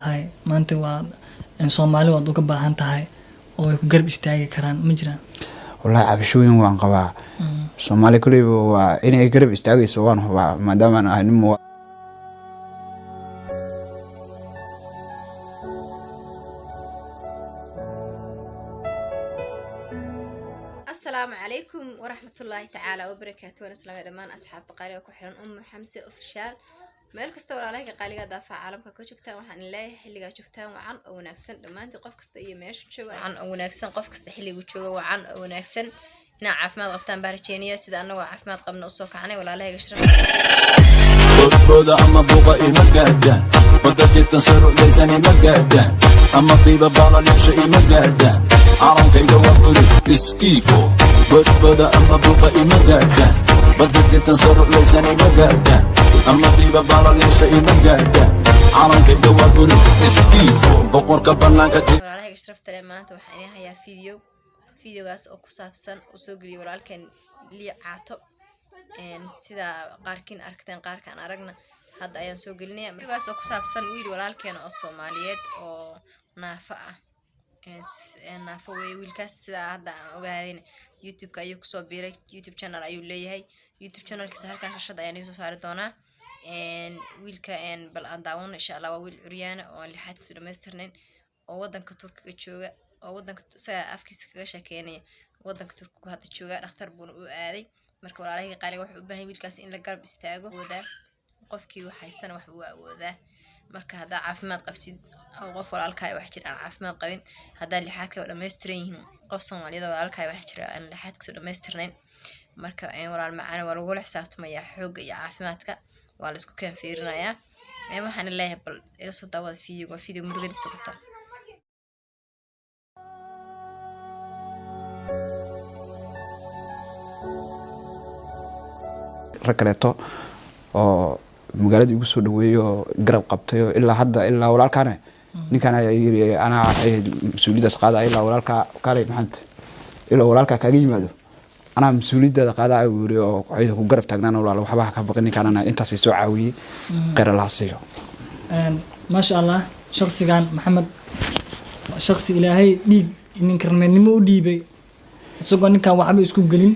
Leedahay maanta waa Soomaali waad uga baahan tahay oo ay ku garab istaagi karaan, ma jiraan? Wallaahi cabashooyin waan qabaa. Soomaali kuleyba waa inay garab istaagayso waan hubaa, maadaamaan ahay nin Asalaamu calaykum waraxmatullaahi tacaala wabarakaatu. Waan islaamay dhammaan asxaabta qaaliga ku xiran Umu Xamse Official meel kasta. Walaalahayga qaaliga daafaca caalamka ka joogtaan, waxaan leeyahay xilligaa joogtaan wacan oo wanaagsan dhammaantiin, qof kasta iyo meesha jooga wacan oo wanaagsan, qof kasta xilligu jooga wacan oo wanaagsan. Inaa caafimaad qabtaan baa rajeynaya, sida annagoo caafimaad qabna usoo kacnay. Walaalahayga sharaf. Boodbooda ama buuqa ima gaadhaan, wadda jirtan saruclaysan ima gaadhaan, ama qiiba baalaleesha ima gaadhaan. Calankayga waa buluug iskiifo. Boodbooda ama buuqa ima gaadhaan, badda jirtan saruclaysan ima gaadhaan, ama qiiba baalaleesha ima gaadhaan. Calankayga waa buluug iskiifo, boqorka bannaanka. Walaalahayga sharafta leh, maanta waxaan idin hayaa video. Videogaas oo ku saabsan uu soo geliyay walaalkeen Lii Caato. Sida qaarkiin aragteen, qaarkaan aragna hadda ayaan soo gelinaya. Videogaas oo ku saabsan wiil walaalkeen oo Soomaaliyeed oo naafo ah. Naafo weeye wiilkaas, sida hadda aan ogaadayna YouTube-ka ayuu kusoo biiray. YouTube channel ayuu leeyahay. YouTube channelkiisa halkan shashada ayaan idiin soo saari doonaa. Wiilka bal aan daawano insha Allah. Waa wiil curyaana oo aan lixaadkiisu dhamaystirnayn oo wadanka Turkiga jooga, oo wadanka isaga afkiisa kaga sheekeynaya. Wadanka Turkiga hadda jooga, dhakhtar buuna u aaday. Marka walaalahayga qaaliga, wuxuu u baahan yahay wiilkaas in la garab istaago. Awoodaa qofkii wax haystana wax uu awoodaa. Marka haddaa caafimaad qabtid oo qof walaalkaaga wax jira aan caafimaad qabin, haddaa lixaadka dhammaystiran yihiin, qof Soomaaliyeed oo walaalkaaga wax jira aan lixaadkiisu dhammaystirnayn, marka walaal macaana, waa lagula xisaabtamayaa xoogga iyo caafimaadka, waa la isku keen fiirinayaa. Waxaan leeyahay bal ila soo daawada video. Waa video murugadiisa wata. Rag kaleeto oo magaalada igu soo dhaweeyey oo garab qabtay oo ilaa hadda, ilaa walaalkaane ninkaan ayaa yiri anaa ahayd mas-uuliyaddaas qaadaya ilaa walaalkaa kaalay maxaanta, ilaa walaalkaa kaaga yimaado anaa mas-uuliyaddaada qaadaya buu yiri, oo ayada ku garab taagnaan. Walaal, waxba ha ka baqin, ninkaan anaa intaasay soo caawiyey, khayr allaha siiyo. Maasha Allah, shaksigan Maxamed waa shaksi Ilaahay dhiig ninka rameednimo u dhiibay, isagoo ninkan waxba isku gelin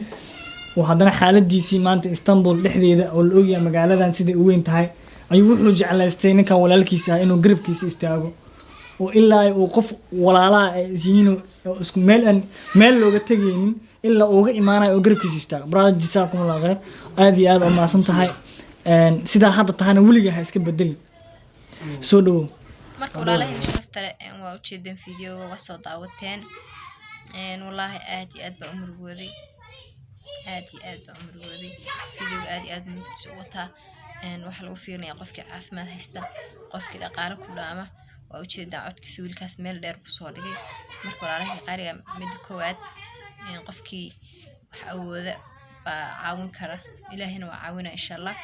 oo haddana xaaladiisii maanta Istanbul dhexdeeda oo la ogyahay magaaladan siday u weyn tahay ayuu wuxuu jeclaystay ninkan walaalkiisa ah inuu garabkiisa istaago, oo ilaa uu qof walaalaha ay isyihiin oo isku meel aan meel looga tegaynin ilaa uuga imaanayo oo garabkiisa istaago. Brother, jazaakum Allah khayr, aad iyo aad u mahadsan tahay. Sidaa hadda tahana weligaa ha iska bedelin. Soo dhawow. Marka walaalahayga sharafta leh, waa ujeedeen videoga, waa soo daawateen. Wallaahi aad iyo aad baa u murugooday, aad iyo aad baa u murugooday. Videoga aad iyo aad murugtiisa u wataa. Waxaa lagu fiirinaya qofkii caafimaad haysta, qofkii dhaqaale ku dhaama. Waa ujeedaa codkiisa, wiilkaas meel dheer kusoo dhigay. Marka walaalahayga qaaliga, midda koowaad, qofkii wax awooda baa caawin kara, Ilaahina waa caawina insha Allah.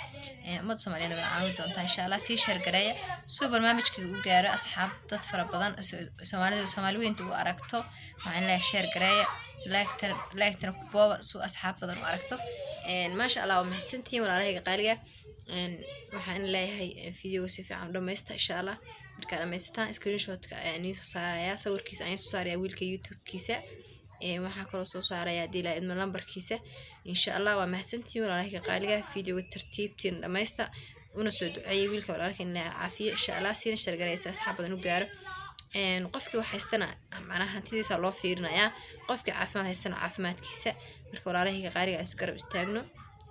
Ummadda Soomaaliyeed waa caawin doontaa insha Allah. Sii share gareeya suu barnaamijka u gaaro asxaab dad fara badan, Soomaalida, Soomaali weynta u aragto. Waxaan leeyahay share gareeya, like-tana ku booba suu asxaab badan u aragto. Maasha Allah, waa mahadsantihiin walaalahayga qaaliga. Waxaan leeyahay videoga si fiican u dhammaysta insha Allah. Markaa dhammaysataan, screenshotka ayaan idiin soo saarayaa, sawirkiisa ayaan soo saarayaa wiilka YouTube-kiisa. Waxaa kaloo soo saaraya haddii ilaa idmo lambarkiisa insha Allah. Waa mahadsantihiin walaalahayga qaaliga. Videoga tartiibtiin dhammaysta, una soo duceeyay wiilka walaalka in la caafiyo insha Allah. Siina share garaysa asxaab badan u gaaro. Qofkii wax haystana macnaha hantidiisa loo fiirinayaa, qofkii caafimaad haystana caafimaadkiisa. Marka walaalahayga qaaliga, aan is garab istaagno,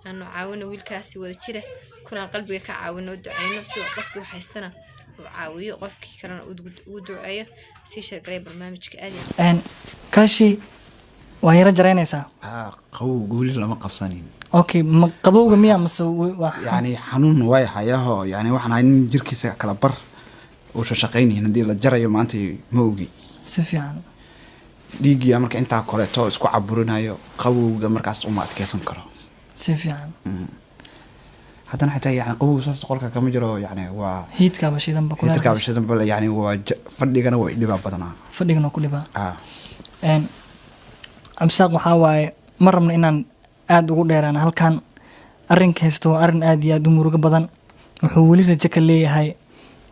aanu caawino wiilkaasi wada jira, kunaan qalbiga ka caawino, u duceyno si uu qofkii wax haystana uu caawiyo, qofkii kalena ugu duceeyo. Sii share garay barnaamijka aad iyo Kaashi waa yaro jaraynaysaa. Haa, qabowga weli lama qabsanin. Okay, ma qabowga miyaa mase waa Yani xanuun way hayaho, yani waxaan ahay nin jirkiisa kala bar uusan shaqaynaynin. Haddii la jarayo maanta ma ogi. Si fiican. Dhiiggiya marka intaa koleeto isku caburinayo, qabowga markaas uma adkeysan karo. Si fiican. Haddana xitaa yani qabowga saas qolka kama jiro, yani waa heaterkaaba shidanba. Heaterka shidan bal, yani waa fadhigana waa dhibaa badanaa. Fadhigana ku dhibaa. Ah. Cabdisaaq, waxaa waaye ma rabno inaan aada ugu dheeraan halkan. Arrinka haysto waa arrin aad iyo aad u murugo badan. Wuxuu weli rajo ka leeyahay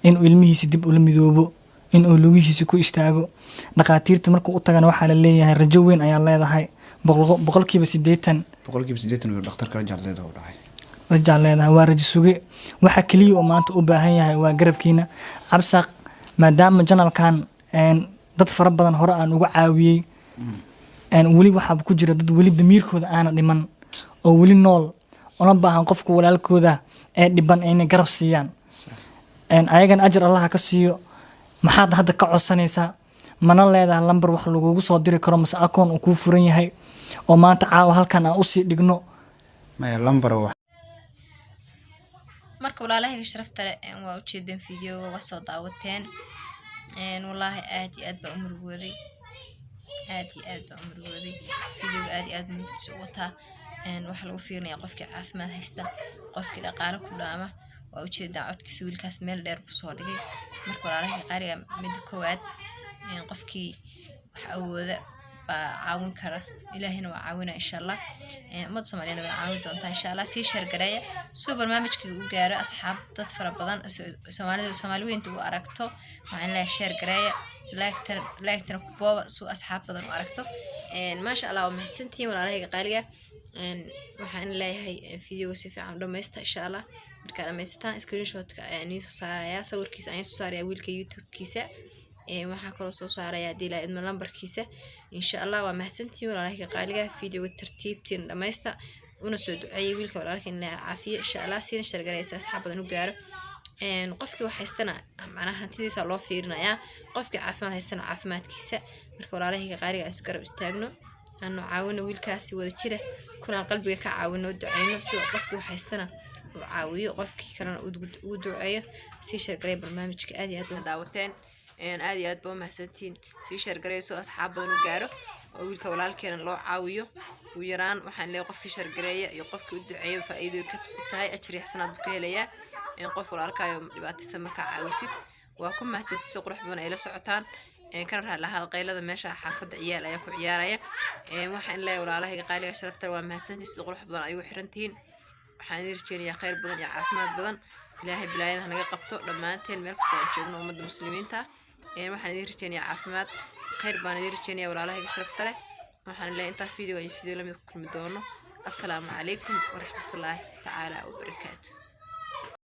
Inuu ilmihiisa dib ula midoobo, inuu lugihiisa ku istaago. Dhakhaatiirta markuu u tagana waxaa la leeyahay rajo weyn ayaa leedahay, 80%. 80% uu dhakhtarka la jecleeda u dhahay. Rajaa leedahay, waa rajo suge. Waxa keliya oo maanta u baahan yahay waa garabkiina. Cabsaaq, maadaama channelkan dad fara badan hore aan uga caawiyey, weli waxaa ku jira dad weli damiirkooda aana dhiman oo weli nool, una baahan qofka walaalkooda ee dhiban inay garab siiyaan. Ayagana ajar Allaha ka siiyo. Maxaad hadda ka codsanaysaa? Mana leedahay lambar wax lagugu soo diri karo mase akoon uu kuu furan yahay oo maanta caawa halkan aan usii dhigno? Maya, lambar wax. Marka walaalahayga sharafta leh, waa ujeedeen videoga, waa soo daawateen. Wallaahi aad iyo aad baa u murugooday, aad iyo aad baa u murugooday. Videoga aad iyo aad murugtiisa u wataa. Waxaa lagu fiirinaya qofkii caafimaad haysta, qofkii dhaqaale ku dhaama. Waa ujeedaa codkiisa, wiilkaas meel dheer buu soo dhigay. Marka walaalahayga qaaliga, midda koowaad, qofkii wax awooda baa caawin kara, Ilaahina waa caawinaya insha Allah. Ummadda Soomaaliyeed way caawin doontaa insha Allah. Sii share gareeya suu barnaamijka u gaaro asxaab dad fara badan, Soomaalida, Soomaali weynta u aragto. Waxaan leeyahay share gareeya, like-tana ku booba suu asxaab badan u aragto. Maasha Allah, waa mahadsantihiin walaalahayga qaaliga. Waxaan leeyahay videoga si fiican u dhammaysta insha Allah. Markaa dhamaysataan, screenshotka ayaan idiin soo saarayaa, sawirkiisa ayaan soo saarayaa wiilka YouTube-kiisa. Waxaa kaloo soo saaraya haddii ilaa idmo lambarkiisa insha Allah. Waa mahadsantihiin walaalahayga qaaliga. Videoga tartiibtiin dhamaysta, una soo duceeyay wiilka walaalka in la caafiyo insha Allah. Siina share garaysa asxaab badan u gaaro. Qofkii wax haystana macnaha hantidiisa loo fiirinayaa, qofkii caafimaad haystana caafimaadkiisa. Marka walaalahayga qaaliga, aan is garab istaagno, aanu caawino wiilkaasi wada jira, kunaan qalbiga ka caawino, u duceyno si qofkii wax haystana uu caawiyo, qofkii kalena ugu duceeyo. Sii share garay barnaamijka. Aad iyo aad baa daawateen, aad iyo aad baa umahadsantihiin. Sii share garayso asxaab badan u gaaro oo wiilka walaalkeena loo caawiyo. Ugu yaraan waxaan leeyahay qofkii share gareeya iyo qofkii u duceeya faa'iido ka u tahay, ajri xasanaad buu ka helayaa in qof walaalkaayo dhibaataysan markaa caawisid. Waa ku mahadsan sida qurux badan ay la socotaan. Kana raali lahaada qaylada meesha, xaafadda ciyaal ayaa ku ciyaaraya. Waxaan leeyahay walaalahayga qaaliga sharafta, waa mahadsantihiin sida qurux badan ay ugu xirantihiin. Waxaan idin rajeynayaa khayr badan iyo caafimaad badan. Ilaahay bilaayada naga qabto dhammaanteen meel kasta aan joogno ummadda muslimiinta. Waxaan idin rajeynayaa caafimaad, khayr baan idin rajeynayaa walaalahayga sharafta leh. Waxaan leeyahay intaa video iyo video lamid ku kulmi doono, assalaamu calaykum waraxmatullaahi tacaala wabarakaatu.